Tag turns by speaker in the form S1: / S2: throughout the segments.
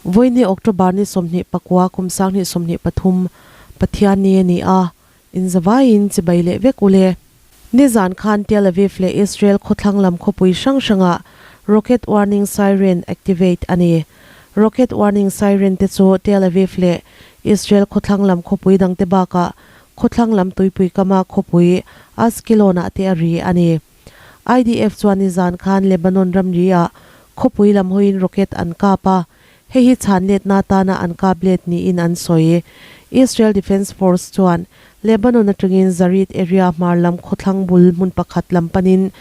S1: Vawiini October ni 24 kum 2023 Pathianni a ni a, inzavaiin chibai leh vek ule. Nizan khan Tel Aviv leh Israel khawthlang lam khawpui hrang hrangah rocket warning siren activate a ni. Rocket warning siren te chu Tel Aviv leh Israel khawthlang lam khawpui dangte bakah Khawthlang lam tuipui kama khawpui Ashkelon-ah te a ri a ni. IDF chuan nizan khan Lebanon ramri-ah khawpui lam hawiin rocket an kap a, hei hi chhan letna atana an kap let niin an sawi. Israel Defence Force chuan Lebanon atangin Zarit area hmar lam khawthlang bul hmun pakhat lam panin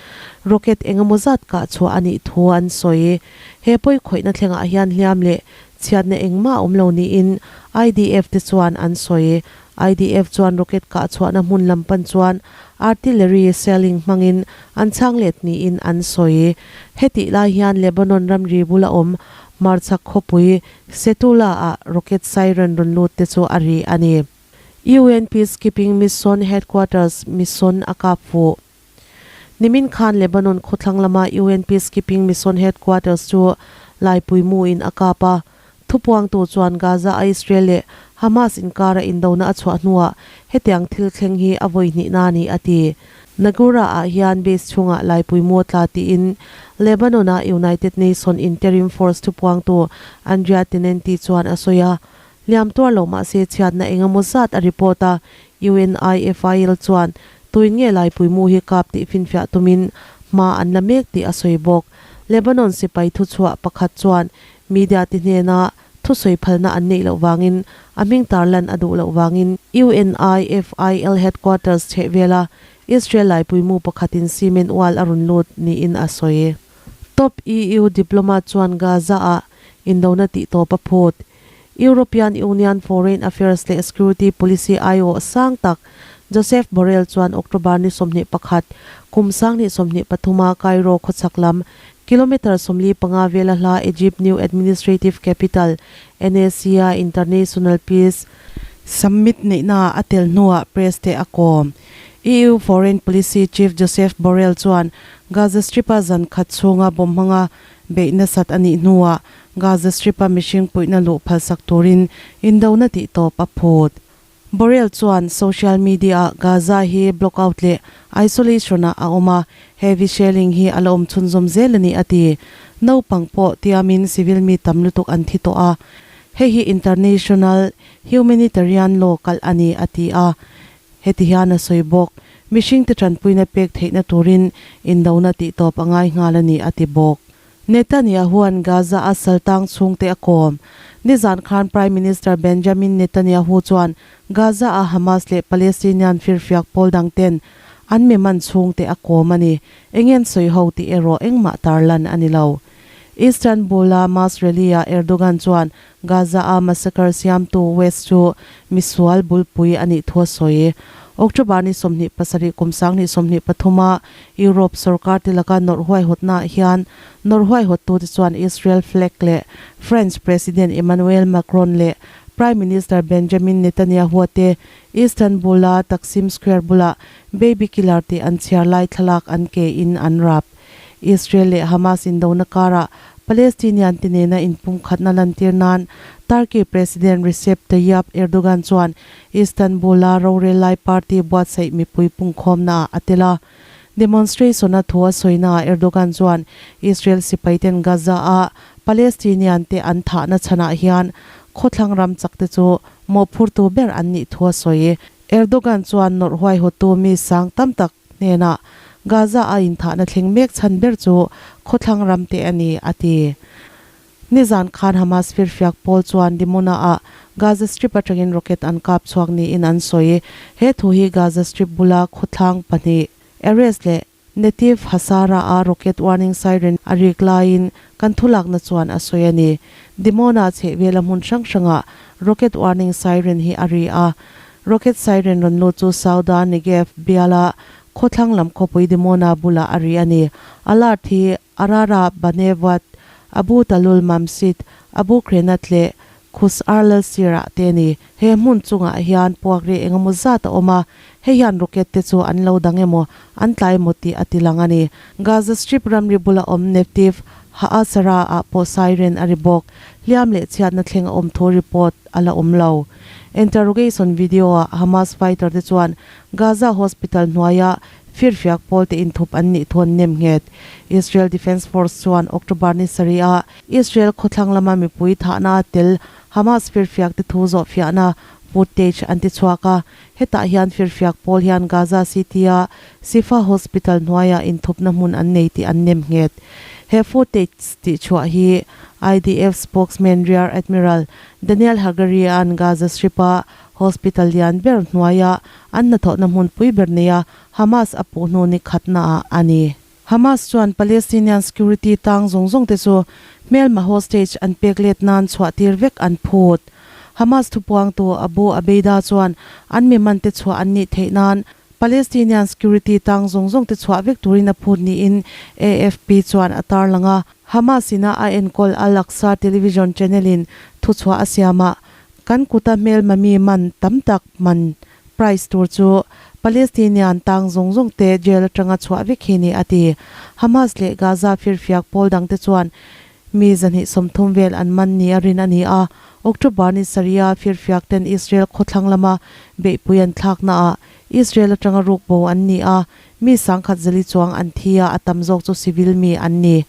S1: rocket engemaw zat kah chhuah a nih thu an sawi. He pawi khawihna thlengah hian hliam leh chhiatna engmah a awm lo niin IDF te chuan an sawi. IDF chuan rocket kah chhuahna hmun lam pan chuan artillery shelling hmangin an chhang let niin an sawi. Hetih lai hian Lebanon ramri bula awm hmarchhak khawpui Setula-ah rocket siren rawn lut te chu a ri a ni. UN Peacekeeping Mission Headquarters mission a kap fuh. Nimin khan Lebanon khawthlang lama UN Peacekeeping Mission Headquarters chu laipui mu in a kap a. Thupuangtu chuan Gaza a Israel leh Hamas inkara indona a chhuah hnuah hetiang thil thleng hi a vawi hnihna a ni a ti. Nagura ah hian base chhungah laipui mu a tla tiin Lebanon a United Nation Interim Force thupuangtu Andrea Tenenti chuan a sawi a. Hliam tuar lo mah se chhiatna engemaw zat a report a, UNIFIL chuan tuin nge laipui mu hi kap tih finfiah tumin hma an la mek tih a sawi bawk. Lebanon sipai thuchhuah pakhat chuan media te hnena thusawi phalna an neih loh vangin a hming tarlan a duh loh vangin UNIFIL headquarters chhehvela Israel laipui mu pakhatin cement wall a rawn lut niin a sawi. Top EU diplomat chuan Gaza-ah indona tihtawp a phut. European Union Foreign Affairs leh Security Policy aiawh sang tak Josep Borrell chuan October ni 21, kum 2023 a Cairo khawchhak lam kilometre 45 vela hla Egypt New Administrative Capital, NAC-a International Peace Summit neihnaah a tel hnuah press te a kawm. EU Foreign Policy Chief Josep Borrell chuan Gaza Strip-a zan khat chhunga bomb hmanga beih nasat a nih hnuah Gaza Strip-a mihring puihna luh phalsak turin indona tih tawp a phut. Borrell chuan social media-ah Gaza hi blockout leh isolation-ah a awm a, heavy shelling hi a la awm chhunzawm zel a ni a ti. Naupang pawh tiamin civil mi tam lutuk an thi tawh a, hei hi international humanitarian law kalh a ni a ti a. Heti hian a sawi bawk, Mihringte tanpuina pek theihna turin indona tih tawp a ngai nghal a ni a ti bawk. Netanyahu-a'n Gaza a saltang chhungte a kawm. Nizan khan Prime Minister Benjamin Netanyahu chuan Gaza a Hamas leh Palestinian firfiak pawl dangten an mi man chhungte a kawm a ni. Engen sawi ho tih erawh engmah tarlan a ni lo. Istanbul-a mass rally-ah Erdogan chuan Gaza a massacre siamtu West chu misual bulpui a nih thu a sawi. October ni 27 kum 2023 a Europe sorkar te laka nawrh huaihawtnaah hian nawrh huaihawttute chuan Israel flag leh French President Emmanuel Macron leh Prime Minister Benjamin Netanyahu te Istanbul-a Taksim Square bulah Baby Killer tih an chhiar lai thlalak an ke in an rap. Israel leh Hamas indona karah Palestinian te nena inpumkhatna lantir nan Turkey President Recep Tayyip Erdogan chuan Istanbul-a rorel lai party buatsaih mipui pungkhawmnaah a tel a. Demonstration-a thu a sawinaah Erdogan chuan Israel sipaiten Gaza-a Palestinian te an thahna chhanah hian khawthlang ram chakte chu mawhphurtu ber an nih thu a sawi. Erdogan chuan nawrh huaihawttu mi sang tam tak hnenah Gaza a inthahna thleng mek chhan ber chu khawthlang ram te a ni, a ti. Nizan khan Hamas firfiak pawl chuan Dimona-ah Gaza Strip atangin rocket an kap chhuak niin an sawi. He thu hi Gaza Strip bula khawthlang pahnih, Erez leh Netiv Hasara-a rocket warning siren a rik laiin kan thulakna chuan a sawi a ni. Dimona chhehvela hmun hrang hrangah rocket warning siren hi a ri a. Rocket siren rawn lut chu Sauda Negev biala khawthlang lam khawpui Dimona bulah a ri a ni. Alert hi Arara, Banevat, Abu Talul Mamsit, Abu Krenat leh Khus Arlal Sirah te a ni. He hmun chungah hian puak ri engemaw zat a awm a. Hei hian rocket te chu an lo dang emaw, an tlai emaw tih a ti lang a ni. Gaza Strip ramri bula awm Netiv Ha'asara ah pawh siren a ri bawk. Hliam leh chhiatna thleng a awm thu report a la awm lo. Interrogation video ah Hamas fighter te chuan Gaza hospital hnuaia firfiak pawl te inthup an nih thu an nem nghet. Israel Defense Force chuan October ni sarih ah Israel khawthlang lama mipui thahna a tel Hamas firfiak te thu zawhfiahna footage an ti chhuak a. Hetah hian firfiak pawl hian Gaza City-a Shifa Hospital hnuaiah inthupna hmun an nei tih an nem nghet. He footage tihchhuah hi IDF spokesman Rear Admiral Daniel Hagari-a'n Gaza Strip-a hospital lian ber hnuaia an hnathawhna hmunpui ber neia Hamas a puh hnu ni khatnaah a ni. Hamas chuan Palestinian security tang zawng zawng te chu hmelma hostage an pek let nan chhuah tir vek an phut. Hamas thupuangtu Abu Abeida chuan an mi man te chhuah an nih theih nan Palestinian security tang zawng zawng te chhuah vek turin a phut niin AFP chuan a tarlang a. Hamas ina a enkawl Al-Aqsa television channel in thuchhuah a siamah kan kuta hmelma mi man tam tak man Price tur chu Palestinian tang zawng zawng te jail atanga chhuah vek hi ni a ti. Hamas leh Gaza firfiak pawl dang te chuan mi 230 vel an man ni a rin a ni a. October ni sarih a firfiak ten Israel khawthlang lama beihpui an thlakna ah Israel atanga ruk bo an ni a, mi 10,400 chuang an thi a, a tam zawk chu civil mi an ni.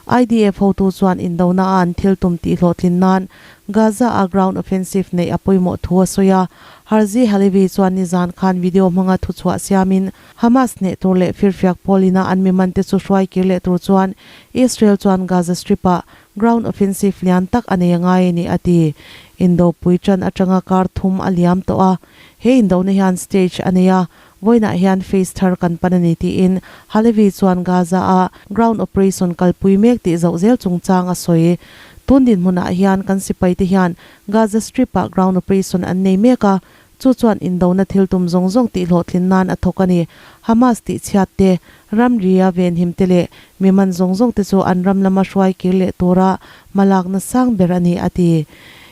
S1: IDF hotu chuan indona a an thil tum tih hlawhtlin nan Gaza a ground offensive neih a pawimawh thu a sawi a. Herzi Halevi chuan nizan khan video hmanga thuchhuah siamin Hamas hneh tur leh firfiak pawlina an mi mante chu hruai kir leh tur chuan Israel chuan Gaza Strip-ah ground offensive lian tak a nei a ngai a ni a ti. Indopui tan atanga kar thum a liam tawh a, he indona hian stage a nei a, vawiinah hian phase thar kan pan a ni tiin Halevi chuan Gaza-a ground operation kalpui mek tih zoh zel chungchang a sawi. Tun dinhmunah hian kan sipaite hian Gaza Strip-ah ground operation an nei mek a, chu chuan indona thil tum zawng zawng tih hlawhtlin nan a thawk a ni. Hamas tih chhiat te, ramria venhim te leh mi man zawng zawng te chu an ram lama hruai kir leh tura hmalakna sang ber a ni, a ti.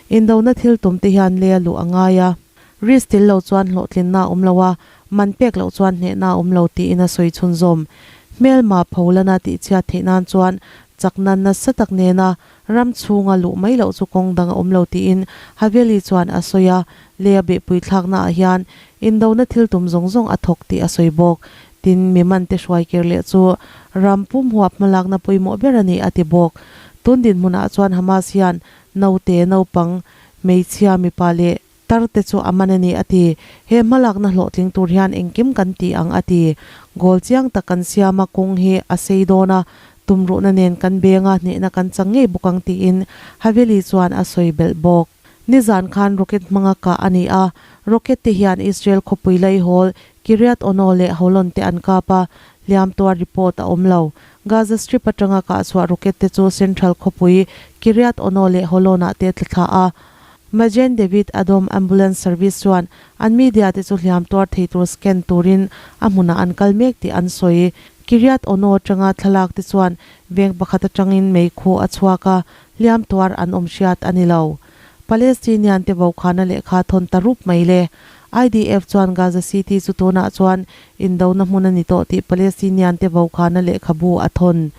S1: Indona thil tum te hian lei a luh a ngai a. Risk tel lo chuan hlawhtlinna a awm lo a, man pek loh chuan hnehna a awm lo tiin a sawi chhunzawm. Hmelma pholana tih chhiat theih nan chuan chakna nasa tak nena Ram chhunga luh mai loh chu kawng dang a awm lo tiin Haveli chuan a sawi a, lei a behpui thlaknaah hian indona thil tum zawng zawng a thawk tih a sawi bawk. Tin, mi mante hruai kir leh chu ram pum huap hmalakna pawimawh ber a ni a ti bawk. Tun dinhmunah chuan Hamas hian naute, naupang, hmeichhia, mipa leh tar te chu a man a ni a ti. He hmalakna hlawhtling tur hian engkim kan ti ang a ti. Goal chiang tak kan siam a, kawng hi a sei dawn a, tumruhna nen kan beng a, hnehna kan chang ngei bawk ang tiin Haveli chuan a sawi belh bawk. Nizan khan rocket hmanga kah a ni a, rocket te hian Israel khawpui laihawl Kiryat Ono leh Holon te an kap a, hliam tuar report a awm lo. Gaza Strip atanga kah chhuah rocket te chu central khawpui Kiryat Ono leh Holon-ah te tla thla a, Magen David Adom Ambulance Service chuan an media te chu hliam tuar thei tur scan turin a hmunah an kal mek tih an sawi. Kiryat Ono atanga thlalak te chuan veng pakhat atangin meikhu a chhuak a, hliam tuar an awm hriat a ni lo. Palestinian te vokhana lehkha thawn ta rup mai le. IDF chuan Gaza City chu tunah chuan indona hmun a ni tawh tih Palestinian te vokhana lehkhabu a thawn.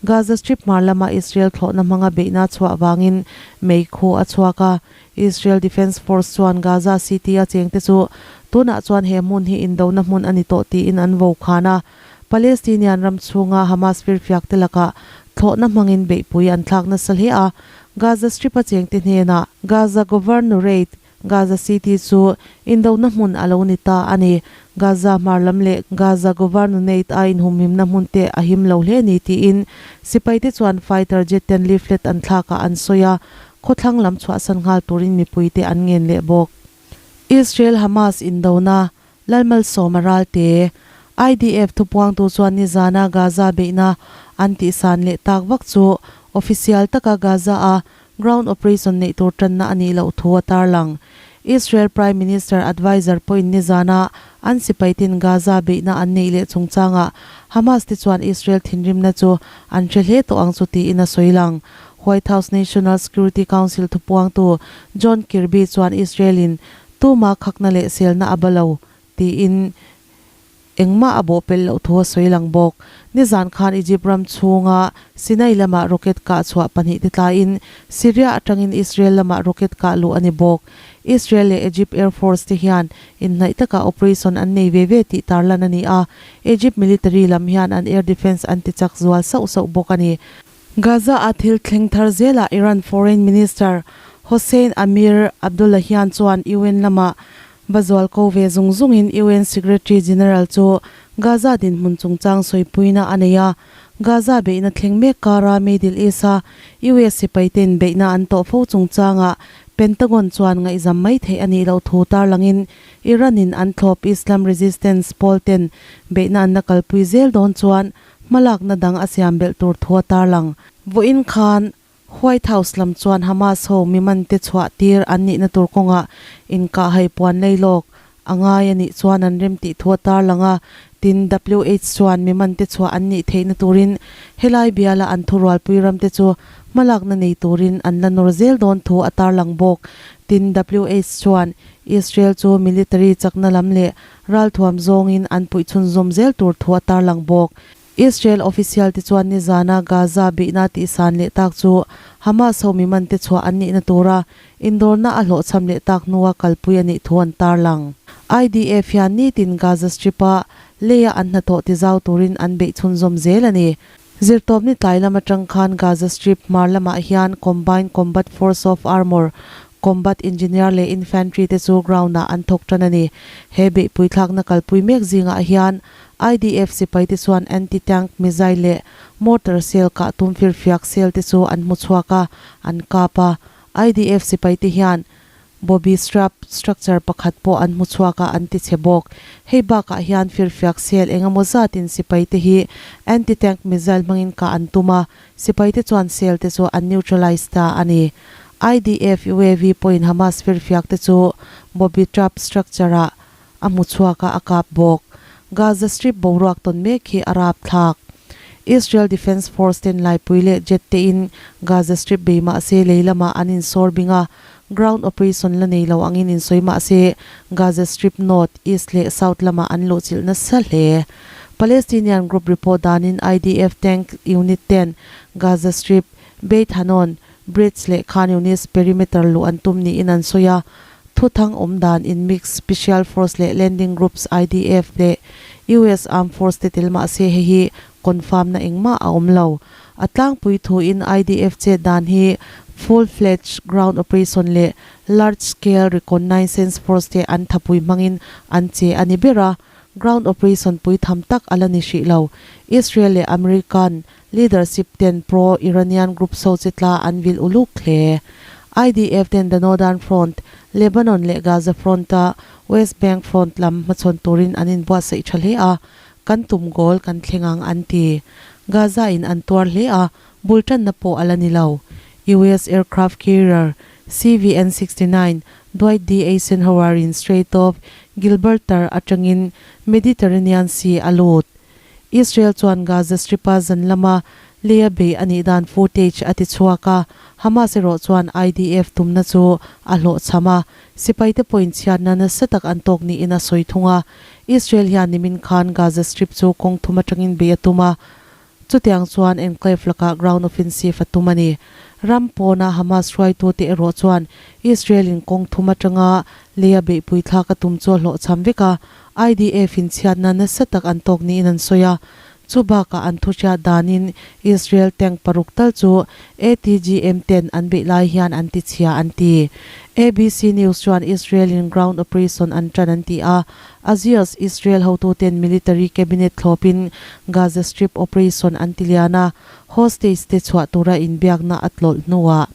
S1: Gaza Strip hmar lama Israel thlawhna hmanga beihna chhuah vangin meikhu a chhuak a. Israel Defense Force chuan Gaza City a chengte chu tunah chuan he hmun hi indona hmun a ni tawh tiin an vo khan a. Palestinian ram chhunga Hamas firfiak te lakah thlawhna hmangin beihpui an thlak nasa hle a. Gaza Strip a chengte hnenah Gaza Governorate Gaza City chu indona hmun a lo ni ta a ni. Gaza hmar lam leh Gaza Governorate a inhumhimna hmun te a him lo hle ni tiin sipaite chuan fighter jet ten leaflet an thlakah an sawi a, khawthlang lam chhuahsan nghal turin mipuite an ngen leh bawk. Israel-Hamas indona Lalmalsawma ralte, IDF thupuangtu chuan nizana Gaza beihna an tihsan leh tak vak chu official taka Gaza-a ground operation neih tur tanna a nih loh thu a tarlang. Israel Prime Minister adviser pawhin nizana an sipaitin Gaza beihna an neih leh chungchangah Hamas te chuan Israel thinrimna chu an hre hle tawh ang chu tiin a sawi lang. White House National Security Council thupuangtu John Kirby chuan Israel-in Tuma khakna leh selna a ba lo tiin engmah a bawhpelh loh thu a sawi lang bawk. Nizan khan Egypt ram chhunga Sinai lamah rocket kah chhuah pahnihte tlaiin Syria atangin Israel lamah rocket kah luh a ni bawk. Israel leh Egypt Air Force te hian inhnaih takah operation an nei ve ve tih tarlan a ni a, Egypt military lam hian an air defence an tichak zual sauh sauh bawk a ni. Gaza-a thil thleng thar zelah Iran Foreign Minister Hossein Amir Abdollahian chuan UN lamah va zual ko ve zung zungin UN Secretary General chu Gaza dinhmun chungchang sawipuina a nei a. Gaza beihna thleng mek kara Middle East-a US sipaite'n beihna an tawh fo chungchangah Pentagon chuan ngaihzam mai theih a nih loh thu tarlangin Iran-in an thlawp Islam Resistance pawlte'n beihna an la kalpui zel dawn chuan hmalakna dang a siam belh tur thu a tarlang. Vawiin khan White House lam chuan Hamas ho mi mante chhuah tir an nihna tur kawngah inkahhai puan lei lawk a ngai a nih chuan an rem tih thu a tarlang a, tin WH chuan mi mante chhuah an nih theihna turin helai biala an thurualpui ramte chu hmalakna nei turin an la nawr zel dawn thu a tarlang bawk. Tin WH chuan Israel chu military chakna lam leh Ralthuam zawngin an puih chhunzawm zel tur thu a tarlang bawk. Israel official te chuan nizana Gaza beihna tihsan leh tak chu Hamas ho miman te chhuah an nihna tura indawrna a hlawhchham leh tak hnua kalpui a nih thu an tarlang. IDF hian nitin Gaza Strip-a leia an hnathawh tizau turin an beih chhunzawm zel a ni. Zirtawpni tlai lam atang khan Gaza Strip hmar lamah hian Combined Combat Force of Armour Combat Engineer leh Infantry te chu ground-ah an thawk tan a ni. He beihpui thlakna kalpui mek zingah hian IDF sipai te chuan anti-tank missile leh mortar shell kah tum firfiak cell te chu an hmu chhuak a, an kap a. IDF sipai te hian Bobby strap structure pakhat pawh an hmu chhuak a, an ti chhe bawk. Hei bakah hian firfiak cell eng emaw zatin sipai te hi anti-tank missile hmangin kah an tum a, Sipai te chuan cell te chu an neutralize ta a ni. IDF UAV pawhin Hamas firfiak te chu booby trap structure ah a hmu chhuak a, a kap bawk. Gaza Strip boruak tawn mek hi a rapthlak. Israel Defense Force ten laipui leh jet te in Gaza Strip bei mah se lei lamah an insawr bing a, ground operation la nei lo angin insawi mah se Gaza Strip north, east leh south lamah an luhchilh nasa hle. Palestinian group report danin IDF tank unit ten Gaza Strip, Beit Hanoun, Bridge leh Khan Younis perimeter luh an tum niin an sawi a. Thuthang awm dan in mix special force leh landing groups IDF leh US armed force te tel mah se hei hi confirm na engmah a awm lo. A tlangpui thu in IDF chet dan hi full fledged ground operation leh large scale reconnaissance force te an thapui hmangin an che a ni ber a. Ground operation pui tham tak a la ni hrih lo. Israel leh American leadership ten pro-Iranian groups ho chitla an vil uluk hle. IDF ten the Northern Front, Lebanon leh Gaza Front-a West Bank Front lam hmachhawn turin an inbuatsaih tha hle a, kan tum goal kan thleng ang an ti. Gaza in an tuar hle a, bul tanna pawh a la ni lo. US aircraft carrier CVN 69 Dwight D. Eisenhower in Strait of Gilbertar atangin Mediterranean Sea a lut. Israel chuan Gaza Strip-a zan lama leia bei a nih dan footage a ti chhuak a, Hamas erawh chuan IDF tumna chu a hlawhchham a, sipaite pawhin chhiatna nasa tak an tawk niin a sawi thung a. Israel hian nimin khan Gaza Strip chu kawng thum atangin bei a tum a, Chutiang chuan enclave lakah ground offensive a tum a ni. Ram pawna Hamas hruaitute erawh chuan Israel-in kawng thum atanga leia beihpui thlak a tum chu a hlawhchham vek a, IDF-in chhiatna nasa tak an tawk niin an sawi a. Chu bakah an thuhriat danin Israel tank paruk tal chu ATGM ten an beih lai hian an tichhia an ti. ABC News chuan Israel-in ground operation an tan an ti a, Azios Israel hotuten military cabinet thlawpin Gaza Strip operation an ti lian a, hostage te chhuah tura inbiakna a tlawlh hnuah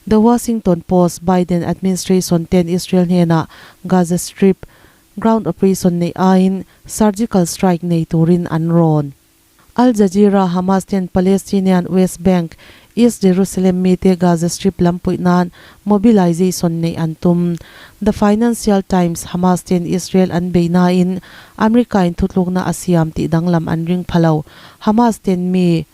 S1: The Washington Post Biden administration ten Israel hnenah Gaza Strip ground operation neih aiin surgical strike nei turin an rawn. Al Jazeera, Hamas ten Palestinian West Bank, East Jerusalem mite Gaza Strip lam puih nan mobilization neih an tum. The Financial Times, Hamas ten Israel an bei nain America in thutlukna a siam tih danglam an ring pha lo. Hamas ten mi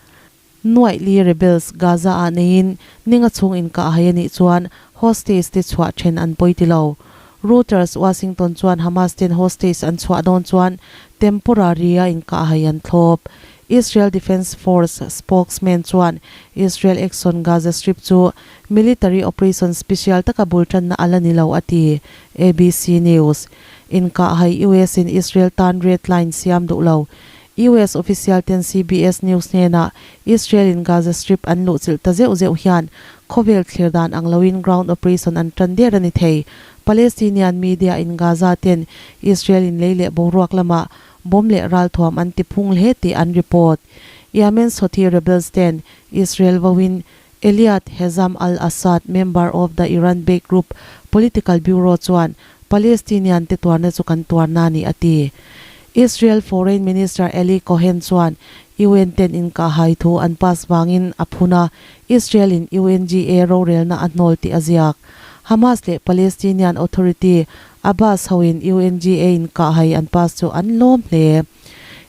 S1: nuaih li rebels Gaza ah neiin ninga chhung inkah hai a nih chuan hostage te chhuah then an pawi ti lo. Reuters Washington chuan Hamas ten hostage an chhuah dawn chuan temporary a inkahhai an thlawp. Israel Defense Force spokesman chuan Israel action Gaza Strip chu military operation special taka bul tanna a la ni lo a ti, ABC News. Inkahhai US in Israel tan red line siam duh lo. US official ten CBS News hnenah Israel in Gaza Strip an luhchilh ta zeuh zeuh hian khawvel thlir dan ang loin ground operation an tan der a ni thei. Palestinian media in Gaza ten Israel in lei leh boruak lamah bomb leh ralthuam an ti phung hle tih an report. Yemen's Houthi rebels ten Israel voin Eliad Hezam al-Assad, member of the Iran-backed group Political Bureau chuan Palestinian te tuarna chu kan tuarna a ni a ti. Israel Foreign Minister Eli Cohen chuan UN ten inkahhai thu an pass vangin a phun a, Israel in UNGA rorelna a hnawl tih a ziak. Hamas leh Palestinian Authority Abbas hoin UNGA inkahhai an pass chu an lawm hle.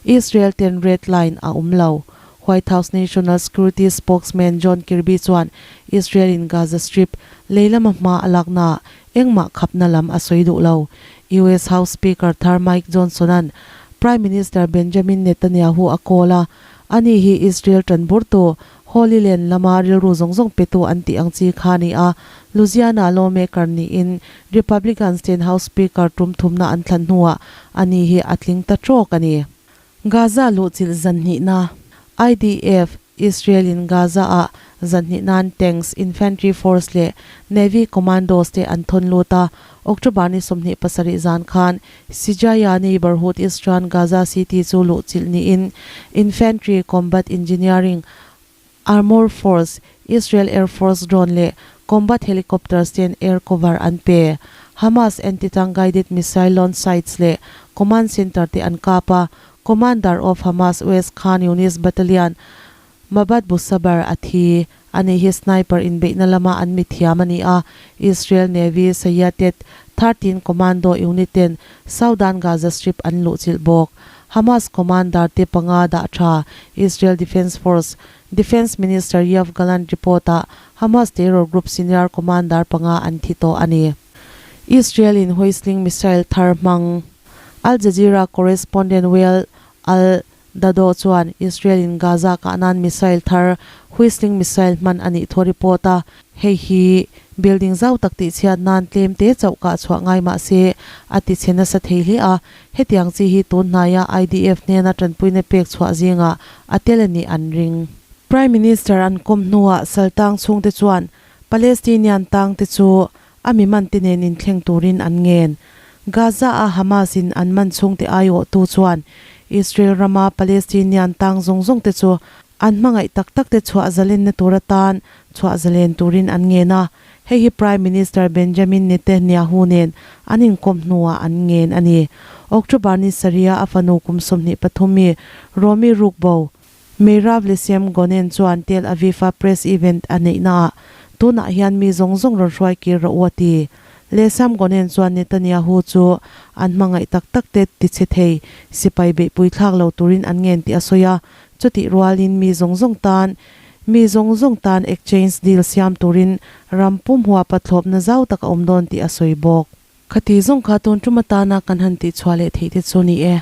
S1: Israel ten red line a awm lo. White House National Security spokesman John Kirby chuan Israel in Gaza Strip lei lama hma a laknaah engmah khapna lam a sawi duh lo. US House Speaker thar Mike Johnson-a'n Prime Minister Benjamin Netanyahu a call a, ani hi Israel tanburtu Holy Land lama rilru zawng zawng petu an tih ang chi kha a ni a, Louisiana lawmaker niin Republicans ten House Speaker tum thumna an thlan hnuah ani hi a tling ta trawk a ni. Gaza luhchilh zanhnihna, IDF, Israel in Gaza ah zanhnih nan tanks, infantry force leh navy commandos te an thawn lut a, October ni 27 zan khan Sijaya neighborhood Eastern Gaza City chu luhchilh niin infantry, combat engineering, Armour Force, Israel Air Force drone leh combat helicopters ten air cover an pe. Hamas anti-tank guided missile launch sites leh command center te an kap a, Commander of Hamas West Khan Younis Battalion, Mabad Bu Saber a thi. Ani hi sniper inbeihna lama an mithiam a ni a, Israel Navy Sayatet 13 Commando unit ten Southern Gaza Strip an luhchilh bawk. Hamas commander te panga dah tha Israel Defense Force Defense Minister Yoav Gallant report-ah Hamas terror group senior commander panga an thi tawh a ni. Israel in Whistling missile thar hmang Al Jazeera correspondent Wael Al Dado chuan Israel in Gaza kah nan missile thar Whistling missile hman a nih thu a report a, hei hi building zau tak tihchhiat nan tlem te chauh kah chhuah ngai mah se a tichhe nasa thei hle a, hetiang chi hi tun hnaia IDF hnena tanpuina pek chhuah zingah a tel a nih an ring. Prime Minister an kawm hnuah Saltang chhungte chuan Palestinian tangte chu a mi man te nen inthleng turin an ngen. Gaza a Hamas in an man chhungte aiawhtu chuan Israel rama Palestinian tang zawng zawng te chu an hmangaih tak tak te chhuah zalenna tur atan chhuah zalen turin an ngen a, hei hi Prime Minister Benjamin Netanyahu nen an inkawm hnuah an ngen a ni. October ni sarih a fanu kum 23 mi Romi Rukbo, Meirav Lesiem Gonen chuan Tel Aviv-a press event a neihnaah, Tunah hian mi zawng zawng rawn hruai kir rawh u a ti. Lesam Gonen chuan Netanyahu chu an hmangaih tak tak te tichhe thei sipai beihpui thlak lo turin an ngen tih a sawi a, chutih rualin mi zawng zawng tan mi zawng zawng tan exchange deal siam turin ram pum huapa thlawpna zau tak a awm dawn tih a sawi bawk. Khati zawng kha tun tum atana kan han tihchhuah leh theih te chu ni e.